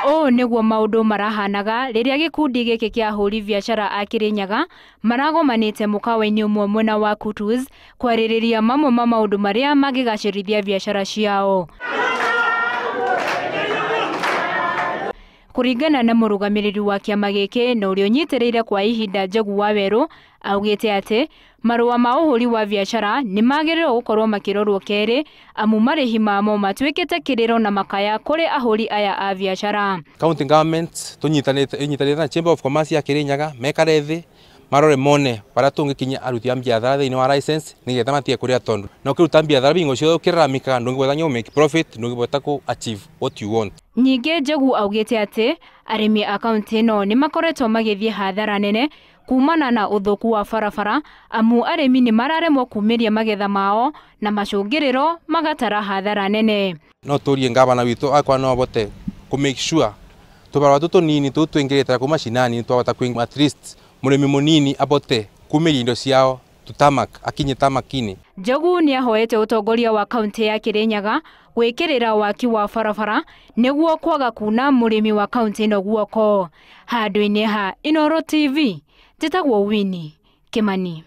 Ũũ nĩguo maũndũ marahanaga rĩrĩa gĩkundi gĩkĩ kĩa ahũri biacara a Kirinyaga maragomanĩte mũkawa-inĩ ũmwe mwena wa Kutus kwarĩrĩria mamwe ma maũndũ marĩa mangĩgacĩrithia biacara ciao. Kũringana na mũrũgamĩrĩri wa kĩama gĩkĩ na ũrĩa ũnyitĩrĩire kwa ihinda Njogu wa Werũ augĩte atĩ marũa ma ũhũri wa biacara nĩ magĩrĩirwo gũkorwo makĩrorwo kerĩ amu marĩhi mamo matuĩkĩte kĩrĩro na makaya kũrĩ ahũri aya a biacara. County government tũnyitanĩte na Chamber of Commerce ya Kirinyaga mekare thĩ marore mone baria tũngĩkinyia aruti a biathara thĩinĩ wa license nĩgetha matige kũrĩa tondũ na ũkĩruta biathara bingo ciothe ũkĩraramikaga ndũngĩbota nginya make profit ndũngĩbota kũ achieve what you want. Ningĩ Njogu augĩte atĩ arĩmi a kaunti ĩno nĩ makoretwo magĩthiĩ hathara nene kumana na ũthũku wa barabara amu arĩmi nĩ mararemwo kumĩria magetha mao na macũngĩrĩro magatara hathara nene. No tũrie ngavana witũ akwa no abote kũ make sure tũbarũa tũtũ tũnini tũu tũingĩrĩte kuma mashinani twabota kwĩ at least mũrĩmi mũnini abote kumĩria indo ciao tutamak akinye tamakini. Njogu nĩ ahoete ũtongoria wa kaunti ya Kirinyaga gwĩkĩrĩra waki wa barabara nĩguo kwaga kuna mũrĩmi wa kaunti ĩno guoko. Handũ-inĩ ha Inooro TV, njĩtagwo Winnie Kimani.